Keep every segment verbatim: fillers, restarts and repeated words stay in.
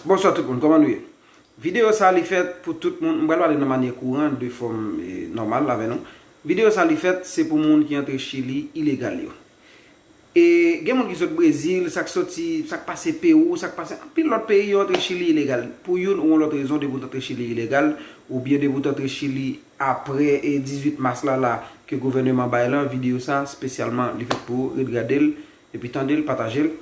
Bonswa tout moun, kòman nou ye? Videyo sa li fèt pou tout moun, m pral pale nan manyè kouran, de fòm eh, nòmal avè nou. Videyo sa li fèt se pou moun ki antre Chili ilegal yo. E gen moun ki sot Brezil, sa k soti, sa k pase Pewou, sa k pase anpil lòt peyi, yo antre Chili ilegal. Pou youn ou yon lòt rezon, depi w t antre Chili ilegal, oubyen depi w t antre Chili apre e dizuit mas la la ke gouvèneman bay lan, videyo sa espesyalman li fèt pou ou, ret gade l, epi tande l, pataje l.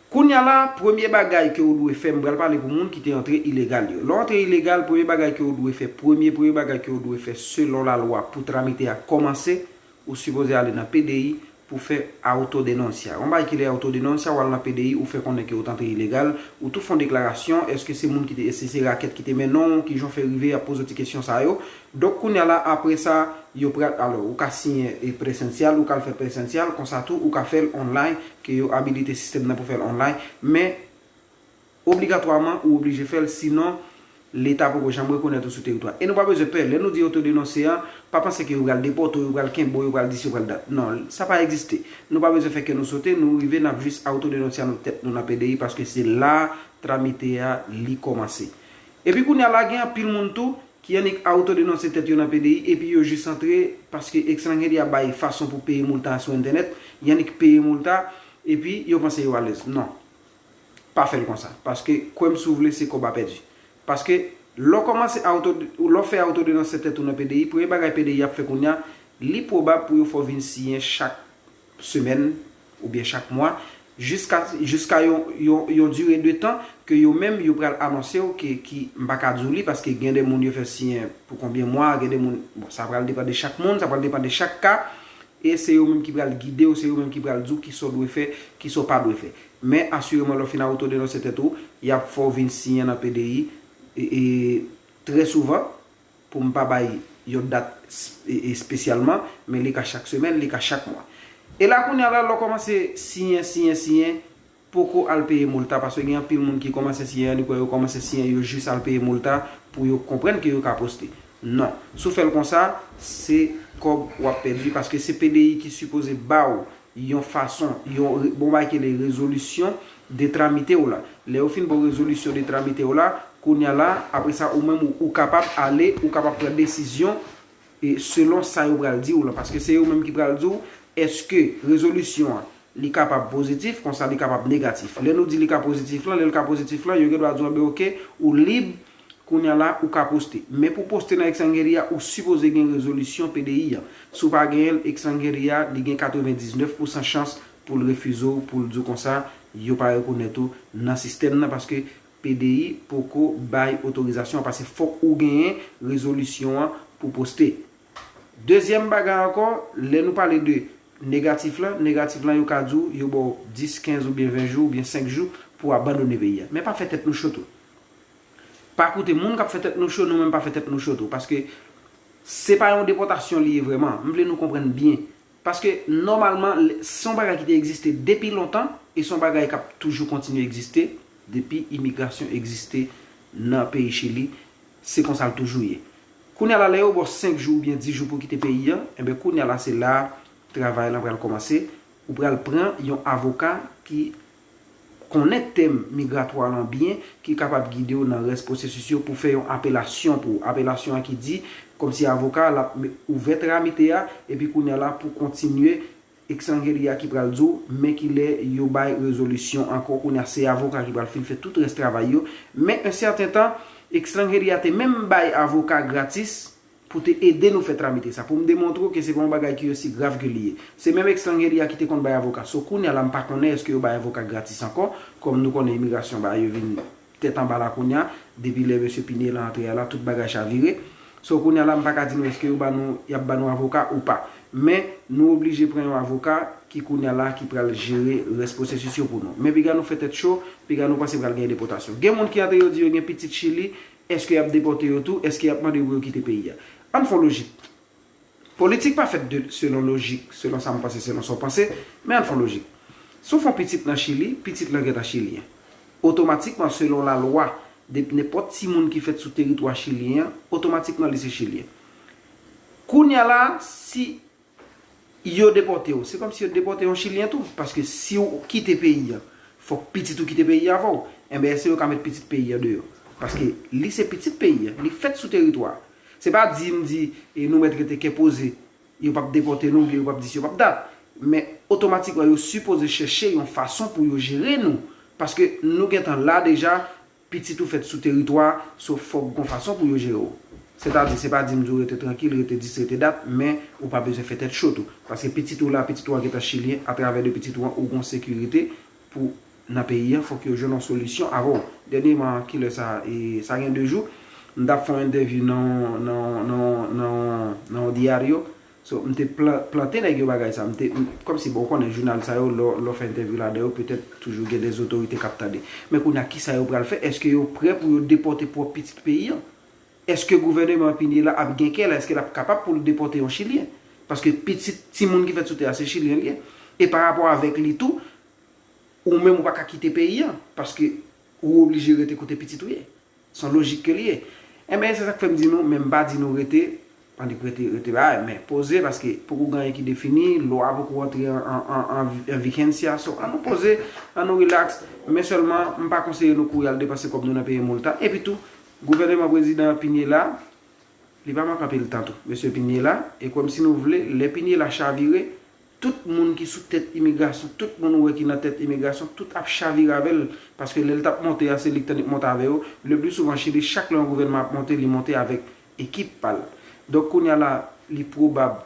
Kounye a la, premye bagay ke ou dwe fè, m pral pale pou moun ki te antre ilegal yo. Lè w antre ilegal, premye bagay ke ou dwe fè, premye, premye bagay ke ou dwe fè selon lalwa pou tramite a kòmanse, ou sipoze ale nan P D I pou fè autodenuncia. Yon bagay ki rele autodenuncia, w al nan P D I, ou fè konnen ke ou t antre ilegal, ou tou fè yon deklarasyon, èske se moun ki te, èske se rakèt ki te mennen w, kijan w fè rive, y ap poze w ti kesyon sa yo. Donk, kounye a la, apre sa, yo pral, alò, ou ka siyen e presensyal, ou ka al fè l presensyal, konsa tou, ou ka fè l online, ke yo abilite sistèm nan pou fè l online, men obligatwaman, ou oblije fè l, sinon, Leta poko janm rekonèt ou sou teritwa. E nou pa bezwen pè, lè nou di yo te denonse an, pa panse ke yo pral depòte w, yo pral kenbe w, yo pral di si, yo pral dat. Non, sa pa egziste. Nou pa bezwen fè kè nou sote, nou rive, n ap jis autodenonse nou tèt nou nan P D I, paske se la tramite a li kòmanse. Epi kounye a la, gen anpil moun tou ki annik autodenonse tèt yo nan P D I, epi yo jis antre, paske Extranjería bay fason pou peye multa sou entènèt, y annik peye multa, epi yo panse yo alèz. Non. Pa fè l konsa, paske kwè m si w vle, se kòb a pèdi. Paske lè w kòmanse auto, lè w fè autodenonse tèt ou nan P D I, premye bagay P D I ap fè kounye a, li pwobab pou yo fè w vin siyen chak semèn oubyen chak mwa, jiska, jiska yon, yon, yon dire de tan ke yo menm yo pral anonse w ke, ki, m pa ka di w li, paske gen de moun yo fè siyen pou konbyen mwa, gen de moun, bon, sa pral depann de chak moun, sa pral depann de chak ka, e se yo menm ki pral gide w, se yo menm ki pral di w kisa w dwe fè, kisa w pa dwe fè. Men asireman, lè w fin autodenonse tèt ou, y ap fè w vin siyen nan P D I, e, e, trè souvan, pou m pa bay yon dat s-, e, e, espesyalman, men li ka chak semèn, li ka chak mwa. E la kounye a la, lè w kòmanse siyen, siyen, siyen, poko al peye multa, paske gen anpil moun ki kòmanse siyen, li kwè yo kòmanse siyen, yo jis al peye multa pou yo konprann ke yo ka poste. Non. Si w fè l konsa, se kòb w ap pèdi, paske se P D I ki sipoze ba w yon fason, yon re-, bon bagay ki rele rezolisyon de tramite w la. Lè yo fin ba w rezolisyon de tramite w la, kounye a la, apre sa, ou menm ou, ou kapab ale, ou kapab pran desizyon e selon sa yo pral di w lan, paske se yo menm ki pral di w èske rezolisyon an li kapab pozitif, konsa li kapab negatif. Lè nou di li ka pozitif lan, lè l ka pozitif lan, yo gen dwa di w, enben, oke, ou lib, kounye a la, ou ka poste. Men pou poste nan Extranjería, ou sipoze gen rezolisyon P D I an. Si w pa genyen l, Extranjería, li gen katrevendiznèf pousan chans pou l refize w, pou l di w konsa, yo pa rekonèt ou nan sistèm nan, paske P D I poko bay otorizasyon an, paske fòk ou genyen rezolisyon an pou poste. Dezyèm bagay ankò, lè nou pale de negatif lan, negatif lan yo ka di w, yo ba w dis, kenz oubyen ven jou oubyen senk jou pou w abandone peyi a. Men pa fè tèt nou cho tou. Pa koute moun k ap fè tèt nou cho, nou menm pa fè tèt nou cho tou. Paske se pa yon depòtasyon li ye vrèman. M vle nou konprann byen. Paske nòmalman, lè, se yon bagay ki te egziste depi lontan, e se yon bagay k ap toujou kontinye egziste depi imigrasyon egziste nan peyi Chili. Se konsa l toujou ye. Kounye a la, lè yo ba w senk jou oubyen dis jou pou w kite peyi a, enben, kounye a la, se la travay lan pral kòmanse. Ou pral pran yon avoka ki konnen tèm migratwa lan byen, ki kapab gide w nan rès pwosesis yo pou fè yon apelasyon pou ou. Apelasyon an ki di, kòmsi avoka a, l ap me-, ouvè tramite a, epi kounye a la, pou kontinye, Extranjería ki pral di w, men kilè yo bay rezolisyon ankò, kounye a se avoka ki pral fin fè tout rès travay yo. Men, un certain temps, Extranjería te menm bay avoka gratis, pou te ede nou fè tramite sa, pou m demontre w ke se pa yon bagay ki osi grav ke li ye. Se menm Extranjería ki te konn bay avoka. So, kounye a la, m pa konnen èske yo bay avoka gratis ankò, kòm nou konnen imigrasyon ba yo vin tèt anba la kounye a, depi lè mesye Pinela antre a la, tout bagay chavire. So, kounye a la, m pa ka di nou èske yo ba nou, y ap ba nou avoka ou pa. Men, nou oblije pran yon avoka ki kounye a la, ki pral jere rès pwosesis yo pou nou. Men piga nou fè tèt cho, piga nou panse pral gen depòtasyon. Gen moun ki antre yo di yo gen pitit Chili, èske y ap depòte yo tou? Èske y ap mande pou yo kite peyi a? Ann fè yon lojik. Politik pa fèt de, selon lojik, selon sa m panse, selon sa w panse, men ann fè yon lojik. Si w fè yon pitit nan Chili, pitit lan gentan chilyen. Otomatikman, selon lalwa, de, nenpòt timoun ki fèt sou teritwa chilyen an, otomatikman li se chilyen. Kounye a la, si yo depòte w, se kòmsi yo depòte yon chilyen tou, paske si w kite peyi a, fòk pitit ou kite peyi a avè w. Enben, èske yo ka met pitit peyi a deyò? Paske li se pitit peyi a, li fèt sou teritwa. Se pa di m di, e nou mèt rete kè poze, yo p ap depòte nou, oubyen yo p ap dis, yo p ap dat. Men otomatikman, yo sipoze chèche yon fason pou yo jere nou. Paske nou gentan la deja, pitit ou fèt sou teritwa, so fòk gon fason pou yo jere w. Sètadi, se pa di m di w rete trankil, rete dis, rete dat, men ou pa bezwen fè tèt cho tou. Paske pitit ou la, pitit ou an gentan chilyen, atravè de pitit ou an, ou gon sekirite pou nan peyi an, fòk yo jwenn yon solisyon avè w. Dènyèman, kilè sa, e, sa gen de jou, m t ap fè yon entèvyou nan, nan, nan, nan, nan yon dyario. So, m te plan- plante nèg yo bagay sa. M te, m- kòmsi, bon, ou konnen jounal sa yo, lè w- lè w fè entèvyou ladan yo, petèt toujou gen de otorite k ap tande. Men kounye a, kisa yo pral fè? Èske yo prè pou yo depòte pwòp pitit peyi an? Èske gouvèneman Pinye la ap gen kè la? Èske l ap kapab pou l depòte yon Chilyen? Paske pitit timoun ki fèt sou tè a, se Chilyen li ye. E pa rapò avèk li tou, ou menm ou pa ka kite peyi an, paske ou oblije rete kote pitit ou ye. Se yon lojik ke li ye. Enben, se sa k fè m di nou, men m pa di nou rete, annik rete, rete bagay, men poze, paske poko gen anyen ki defini, lwa poko rantre an, an, an, an, an vigence, so, ann nou poze, ann nou relax, men sèlman, m pa konseye nou kouri al depanse kòb nou nan peyi Molta. Epi tou, gouvèneman prezidan Pinye la, li pa manke anpil tan tou. Mesye Pinye la, e kòmsi nou vle, lè Pinye la chavire, tout moun ki sou tèt imigrasyon, tout moun ou wè ki nan tèt imigrasyon, tout ap chavire avè l. Paske lè l t ap monte a, se li k t annik monte avè yo. Le pli souvan, Chili, chak lè yon gouvènman ap monte, li monte avèk ekip pa l. Donk, kounye a la, li pwobab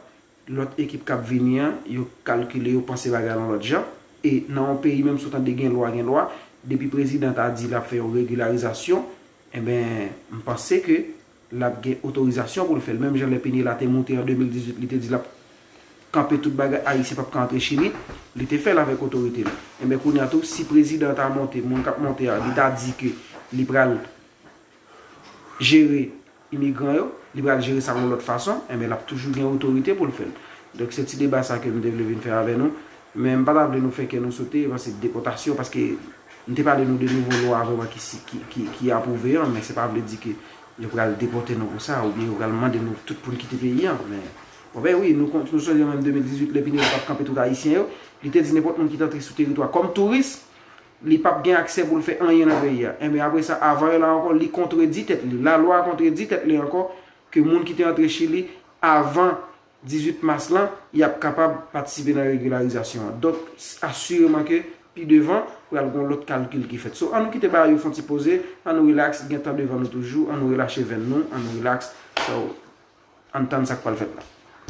lòt ekip k ap vini an, yo kalkile, yo panse bagay la yon lòt jan. E nan yon peyi, menm si w tande gen lwa, gen lwa, depi prezidan ta di l ap fè yon regilarizasyon, enben, m panse ke l ap gen otorizasyon pou l fè l. Menm jan lè Pinye la te moute an de mil dizuit, li te di l ap kanpe tout bagay, Ayisyen p ap ka antre Chili, li te fè l avèk otorite l. Enben, kounye a tou, si prezidan ta monte, moun k ap monte a, li ta di ke li pral jere imigran yo, li pral jere sa yon lòt fason, enben, l ap toujou gen otorite pou l fè l. Donk, se ti deba sa ke m te vle vin fè avè nou. Men m pa ta vle nou fè kè nou sote, paske depòtasyon, paske m te pale nou de nouvo lwa vrèman ki, si- ki, ki, ki apwouve an, men se pa vle di ke yo pral depòte nou konsa, oubyen yo pral mande nou tout pou n kite peyi an. Men, bon, ben wi, nou, kon- nou sonje menm de mil dizuit, lè Pineda t ap kanpe tout Ayisyen yo, li te di nenpòt moun ki t antre sou teritwa kòm touris, li p ap gen aksè pou l fè anyen nan peyi a. Enben, apre sa, avan yè la ankò, li kontredi tèt li. Lalwa kontredi tèt li ankò, ke moun ki te antre Chili avan dizuit mas lan, y ap kapab patisipe nan regilarizasyon an. Donk, asireman ke pi devan, pral gen yon lòt kalkil ki fèt. So, ann nou kite bagay yo fè yon ti poze, ann nou relax, gen tan devan nou toujou, ann nou relache venn nou, ann nou relax. So, ann tann sa k pral fèt la.